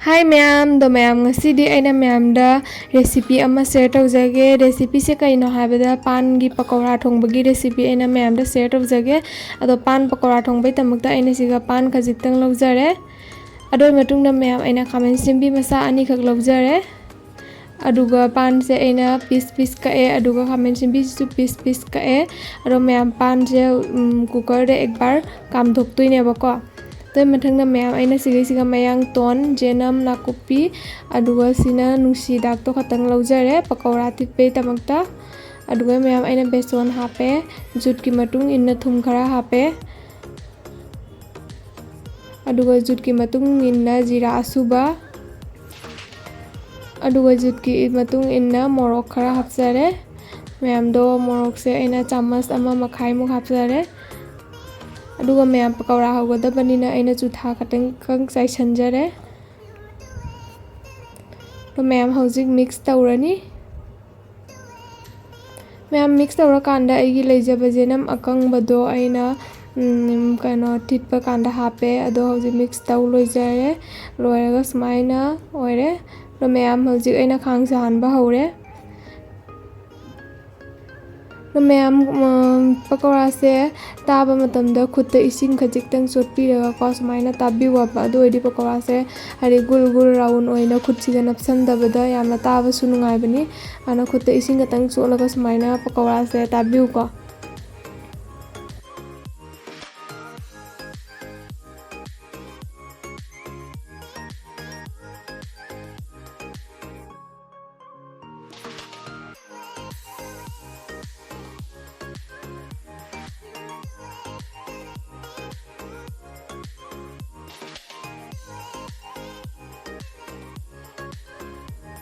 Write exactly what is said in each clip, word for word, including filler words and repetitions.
Hi ꯃꯌꯥꯝ, ꯑꯗꯣ ꯃꯌꯥꯝ, ꯉꯁꯤꯗꯤ ꯑꯩꯅ ꯃꯌꯥꯝꯗ recipe ꯑꯃ share ꯇꯧꯖꯒꯦ꯫ Recipeꯁꯦ ꯀꯩꯅꯣ ꯍꯥꯏꯕꯗ, ꯄꯥꯟꯒꯤ ꯄꯀꯧꯔꯥ ꯊꯣꯡꯕꯒꯤ recipe ꯑꯩꯅ ꯃꯌꯥꯝꯗ share ꯇꯧꯖꯒꯦ꯫ ꯑꯗꯣ ꯄꯥꯟ ꯄꯀꯧꯔꯥ ꯊꯣꯡꯕꯩꯗꯃꯛꯇ ꯑꯩꯅ ꯁꯤꯒ ꯄꯥꯟ ꯈꯖꯤꯛꯇꯪ ꯂꯧꯖꯔꯦ꯫ ꯑꯗꯨꯒꯤ ꯃꯇꯨꯡꯗ ꯃꯌꯥꯝ, ꯑꯩꯅ ꯈꯥꯃꯦꯟ ꯑꯁꯤꯟꯕꯤ ꯃꯆꯥ ꯑꯅꯤꯈꯛ ꯂꯧꯖꯔꯦ꯫ ꯑꯗꯨꯒ ꯄꯥꯟꯁꯦ ꯑꯩꯅ piece piece ꯀꯛꯑꯦ, ꯑꯗꯨꯒ ꯈꯥꯃꯦꯟ ꯑꯁꯤꯟꯕꯤꯁꯤꯁꯨ piece piece ꯀꯛꯑꯦ꯫ ꯑꯗꯣ ꯃꯌꯥꯝ, ꯄꯥꯟꯁꯦ, ꯎꯝ, cookerꯗ ꯑꯦꯛ ꯕꯥꯔ ꯀꯥꯝꯊꯣꯛꯇꯣꯏꯅꯦꯕꯀꯣ꯫ ꯑꯗꯨꯒꯤ ꯃꯊꯪꯗ ꯃꯌꯥꯝ, ꯑꯩꯅ ꯁꯤꯒꯤꯁꯤꯒ ꯃꯌꯥꯡꯇꯣꯟ, ꯆꯦꯅꯝ, ꯅꯥꯀꯨꯞꯄꯤ, ꯑꯗꯨꯒ ꯁꯤꯅ ꯅꯨꯡꯁꯤ ꯍꯤꯗꯥꯛꯇꯣ ꯈꯛꯇꯪ ꯂꯧꯖꯔꯦ ꯄꯀꯧꯔꯥ ꯊꯤꯠꯄꯩꯗꯃꯛꯇ꯫ ꯑꯗꯨꯒ ꯃꯌꯥꯝ, ꯑꯩꯅ ꯕꯦꯁꯣꯟ ꯍꯥꯞꯄꯦ, ꯖꯨꯠꯀꯤ ꯃꯇꯨꯡ ꯏꯟꯅ ꯊꯨꯝ ꯈꯔ ꯍꯥꯞꯄꯦ, ꯑꯗꯨꯒ ꯖꯨꯠꯀꯤ ꯃꯇꯨꯡ ꯏꯟꯅ ꯖꯤꯔꯥ ꯑꯁꯨꯕ, ꯑꯗꯨꯒ ꯖꯨꯠꯀꯤ ꯃꯇꯨꯡ ꯏꯟꯅ ꯃꯣꯔꯣꯛ ꯈꯔ ꯍꯥꯞꯆꯔꯦ꯫ ꯃꯌꯥꯝꯗꯣ, ꯃꯣꯔꯣꯛꯁꯦ ꯑꯩꯅ ꯆꯥꯃꯁ ꯑꯃ ꯃꯈꯥꯏꯃꯨꯛ ꯍꯥꯞꯆꯔꯦ꯫ ꯑꯗꯨꯒ ꯃꯌꯥꯝ, ꯄꯀꯧꯔꯥ ꯍꯧꯒꯗꯕꯅꯤꯅ ꯑꯩꯅ ꯆꯨꯊꯥ ꯈꯛꯇꯪ ꯈꯛ ꯆꯥꯏꯁꯟꯖꯔꯦ꯫ ꯑꯗꯣ ꯃꯌꯥꯝ, ꯍꯧꯖꯤꯛ mix ꯇꯧꯔꯅꯤ꯫ ꯃꯌꯥꯝ, mix ꯇꯧꯔꯀꯥꯟꯗ ꯑꯩꯒꯤ ꯂꯩꯖꯕ ꯖꯦꯅꯝ ꯑꯀꯪꯕꯗꯣ ꯑꯩꯅ, ꯎꯝ, ꯀꯩꯅꯣ, ꯊꯤꯠꯄ ꯀꯥꯟꯗ ꯍꯥꯞꯄꯦ꯫ ꯑꯗꯣ ꯍꯧꯖꯤꯛ mix ꯇꯧ ꯂꯣꯏꯖꯔꯦ꯫ ꯂꯣꯏꯔꯒ ꯁꯨꯃꯥꯏꯅ ꯑꯣꯏꯔꯦ꯫ ꯑꯗꯣ ꯃꯌꯥꯝ, ꯍꯧꯖꯤꯛ ꯑꯩꯅ ꯈꯥꯡ ꯁꯥꯍꯟꯕ ꯍꯧꯔꯦ꯫ ꯑꯗꯣ ꯃꯌꯥꯝ, ꯎꯝ, ꯄꯀꯧꯔꯥꯁꯦ ꯇꯥꯕ ꯃꯇꯝꯗ ꯈꯨꯠꯇ ꯏꯁꯤꯡ ꯈꯖꯤꯛꯇꯪ ꯆꯣꯠꯄꯤꯔꯒꯀꯣ, ꯁꯨꯃꯥꯏꯅ ꯇꯥꯕꯤꯌꯣꯕ꯫ ꯑꯗꯨ ꯑꯣꯏꯔꯗꯤ ꯄꯀꯧꯔꯥꯁꯦ, ꯍꯥꯏꯗꯤ, ꯒꯨꯜ ꯒꯨꯜ round ꯑꯣꯏꯅ ꯈꯨꯠꯁꯤꯗ ꯅꯞꯁꯟꯗꯕꯗ ꯌꯥꯝꯅ ꯇꯥꯕꯁꯨ ꯅꯨꯡꯉꯥꯏꯕꯅꯤ꯫ ꯑꯗꯨꯅ ꯈꯨꯠꯇ ꯏꯁꯤꯡ ꯈꯛꯇꯪ ꯆꯣꯠꯂꯒ ꯁꯨꯃꯥꯏꯅ ꯄꯀꯧꯔꯥꯁꯦ ꯇꯥꯕꯤꯌꯨꯀꯣ꯫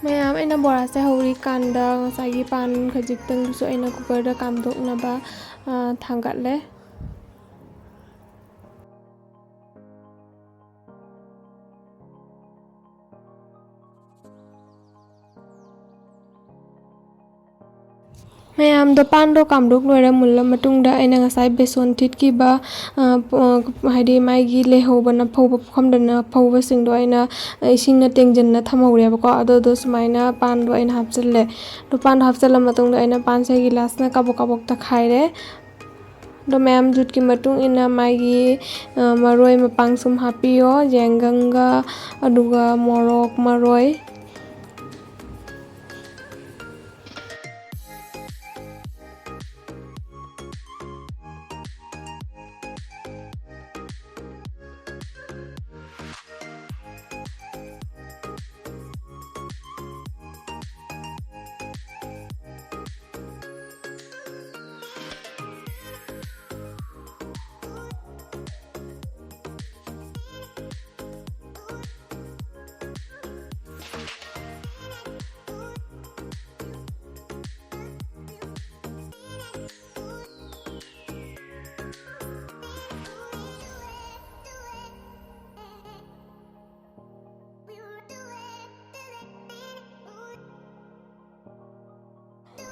ꯃꯌꯥꯝ, ꯑꯩꯅ ꯕꯣꯔꯥꯁꯦ ꯍꯧꯔꯤꯀꯥꯟꯗ ꯉꯁꯥꯏꯒꯤ ꯄꯥꯟ ꯈꯖꯤꯛꯇꯪꯗꯨꯁꯨ ꯑꯩꯅ cookerꯗ ꯀꯥꯝꯊꯣꯛꯅꯕ, ꯑ, ꯊꯥꯡꯒꯠꯂꯦ꯫ ꯃꯌꯥꯝꯗꯣ ꯄꯥꯟꯗꯣ ꯀꯥꯝꯗꯣꯛ ꯂꯣꯏꯔ ꯃꯨꯜꯂ ꯃꯇꯨꯡꯗ, ꯑꯩꯅ ꯉꯁꯥꯏ ꯕꯦꯁꯣꯟ ꯊꯤꯠꯈꯤꯕ, ꯑ, ꯄ-, ꯑ, ꯍꯥꯏꯗꯤ ꯃꯥꯒꯤ ꯂꯩꯍꯧꯕ ꯅꯐꯧꯕ ꯄꯨꯈꯝꯗ ꯅꯐꯧꯕꯁꯤꯡꯗꯣ ꯑꯩꯅ ꯏꯁꯤꯡꯅ ꯇꯦꯡꯖꯟꯅ ꯊꯝꯍꯧꯔꯦꯕꯀꯣ꯫ ꯑꯗꯨꯗꯣ ꯁꯨꯃꯥꯏꯅ ꯄꯥꯟꯗꯣ ꯑꯩꯅ ꯍꯥꯞꯆꯤꯜꯂꯦ꯫ ꯑꯗꯣ ꯄꯥꯟꯗꯣ ꯍꯥꯞꯆꯤꯜꯂ ꯃꯇꯨꯡꯗ ꯑꯩꯅ ꯄꯥꯟꯁꯦ ꯒꯤꯂꯥꯁꯅ ꯀꯕꯣꯛ ꯀꯕꯣꯛ ꯇꯛꯈꯥꯏꯔꯦ꯫ ꯑꯗꯣ ꯃꯌꯥꯝ ꯖꯨꯠꯀꯤ ꯃꯇꯨꯡ ꯏꯟꯅ ꯃꯥꯒꯤ, ꯑ, ꯃꯔꯣꯏ ꯃꯄꯥꯡ ꯁꯨꯝ ꯍꯥꯞꯄꯤꯌꯣ, ꯌꯥꯏꯉꯪꯒ, ꯑꯗꯨꯒ ꯃꯣꯔꯣꯛ, ꯃꯔꯣꯏ꯫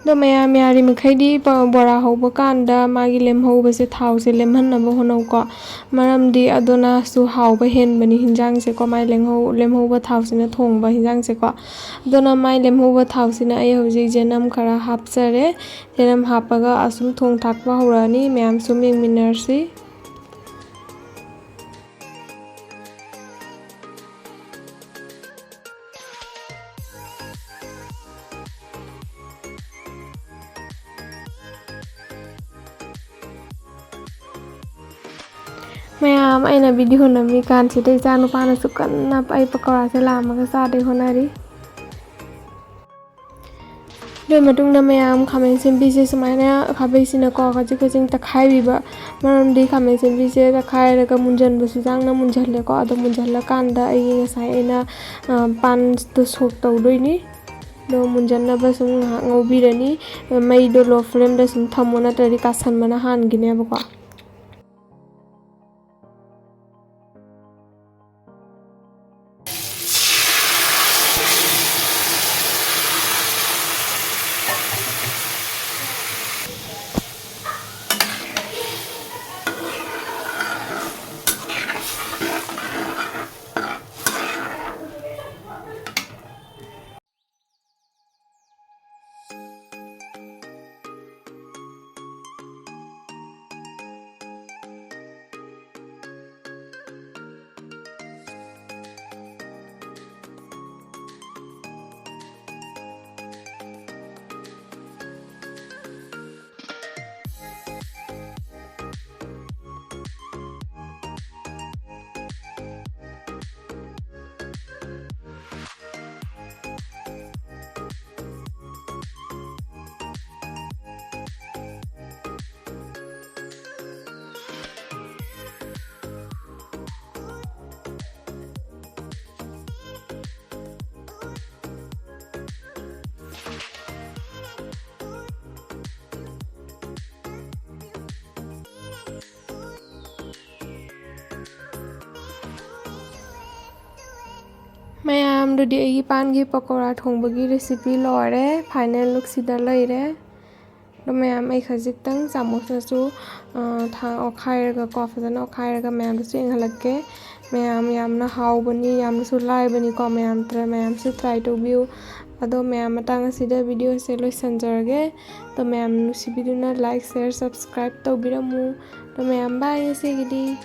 ꯑꯗꯣ ꯃꯌꯥꯝ ꯌꯥꯔꯤꯃꯈꯩꯗꯤ ꯄ-, ꯕꯣꯔꯥ ꯍꯧꯕ ꯀꯥꯟꯗ ꯃꯥꯒꯤ ꯂꯦꯝꯍꯧꯕꯁꯦ ꯊꯥꯎꯁꯦ ꯂꯦꯝꯍꯟꯅꯕ ꯍꯣꯠꯅꯧꯀꯣ꯫ ꯃꯔꯝꯗꯤ ꯑꯗꯨꯅꯁꯨ ꯍꯥꯎꯕ ꯍꯦꯟꯕꯅꯤ ꯍꯤꯟꯖꯥꯡꯁꯦꯀꯣ, ꯃꯥꯏ ꯂꯦꯝꯍꯧ-, ꯂꯦꯝꯍꯧꯕ ꯊꯥꯎꯁꯤꯅ ꯊꯣꯡꯕ ꯍꯤꯟꯖꯥꯡꯁꯦꯀꯣ꯫ ꯑꯗꯨꯅ ꯃꯥꯏ ꯂꯦꯝꯍꯧꯕ ꯊꯥꯎꯁꯤꯅ ꯑꯩ ꯍꯧꯖꯤꯛ ꯆꯦꯅꯝ ꯈꯔ ꯍꯥꯞꯆꯔꯦ꯫ ꯆꯦꯅꯝ ꯍꯥꯞꯄꯒ ꯑꯁꯨꯝ ꯊꯣꯡ ꯊꯥꯛꯄ ꯍꯧꯔꯛꯑꯅꯤ꯫ ꯃꯌꯥꯝ ꯁꯨꯝ ꯌꯦꯡꯃꯤꯟꯅꯔꯁꯤ꯫ ꯃꯌꯥꯝ, ꯑꯩꯅ ꯚꯤꯗꯤꯑꯣ ꯅꯝꯃꯤ ꯀꯥꯟꯁꯤꯗ ꯏꯆꯥ ꯅꯨꯄꯥꯅꯁꯨ ꯀꯟꯅ ꯑꯩ ꯄꯀꯧꯔꯥꯁꯦ ꯂꯥꯝꯃꯒ ꯆꯥꯗꯣꯏ ꯍꯣꯠꯅꯔꯤ꯫ ꯑꯗꯨꯒꯤ ꯃꯇꯨꯡꯗ ꯃꯌꯥꯝ ꯈꯥꯃꯦꯟ ꯑꯁꯤꯟꯕꯤꯁꯦ ꯁꯨꯃꯥꯏꯅ ꯈꯥꯕꯩꯁꯤꯅꯀꯣ ꯈꯖꯤꯛ ꯈꯖꯤꯛ ꯇꯛꯈꯥꯏꯕꯤꯕ꯫ ꯃꯔꯝꯗꯤ ꯈꯥꯃꯦꯟ ꯑꯁꯤꯟꯕꯤꯁꯦ ꯇꯛꯈꯥꯏꯔꯒ ꯃꯨꯟꯖꯟꯕꯁꯨ ꯌꯥꯡꯅ ꯃꯨꯟꯖꯜꯂꯦꯀꯣ꯫ ꯑꯗꯣ ꯃꯨꯟꯖꯜꯂꯀꯥꯟꯗ ꯑꯩꯒꯤ ꯉꯁꯥꯏ ꯑꯩꯅ, ꯑ, ꯄꯥꯟꯗꯣ ꯁꯣꯛ ꯇꯧꯗꯣꯏꯅꯤ꯫ ꯑꯗꯣ ꯃꯨꯟꯖꯟꯅꯕ ꯁꯨꯝ ꯉꯥꯏꯍꯥꯛ ꯉꯧꯕꯤꯔꯅꯤ꯫ ꯃꯩꯗꯣ low flameꯗ ꯁꯨꯝ ꯊꯝꯃꯣ, ꯅꯠꯇ꯭ꯔꯗꯤ ꯀꯥꯁꯟꯕꯅ ꯍꯥꯟꯈꯤꯅꯦꯕꯀꯣ꯫ ꯃꯌꯥꯝꯗꯨꯗꯤ ꯑꯩꯒꯤ ꯄꯥꯟꯒꯤ ꯄꯀꯧꯔꯥ ꯊꯣꯡꯕꯒꯤ recipe ꯂꯣꯏꯔꯦ, final lookꯁꯤꯗ ꯂꯩꯔꯦ꯫ ꯑꯗꯣ ꯃꯌꯥꯝ, ꯑꯩ ꯈꯖꯤꯛꯇꯪ ꯆꯥꯃꯁꯅꯁꯨ, ꯑ, ꯊꯥꯡ ꯑꯣꯠꯈꯥꯏꯔꯒꯀꯣ, ꯐꯖꯅ ꯑꯣꯠꯈꯥꯏꯔꯒ ꯃꯌꯥꯝꯗꯁꯨ ꯌꯦꯡꯍꯜꯂꯛꯀꯦ꯫ ꯃꯌꯥꯝ, ꯌꯥꯝꯅ ꯍꯥꯎꯕꯅꯤ, ꯌꯥꯝꯅꯁꯨ ꯂꯥꯏꯕꯅꯤꯀꯣ꯫ ꯃꯌꯥꯝ try, ꯃꯌꯥꯝꯁꯨ try ꯇꯧꯕꯤꯌꯨ꯫ ꯑꯗꯣ ꯃꯌꯥꯝ, ꯃꯇꯥꯡ ꯑꯁꯤꯗ videoꯁꯦ ꯂꯣꯏꯁꯤꯟꯖꯔꯒꯦ꯫ ꯑꯗꯣ ꯃꯌꯥꯝ ꯅꯨꯡꯁꯤꯕꯤꯗꯨꯅ like, share, subscribe ꯇꯧꯕꯤꯔꯝꯃꯨ꯫ ꯑꯗꯣ ꯃꯌꯥꯝ, bye ꯉꯁꯤꯒꯤꯗꯤ꯫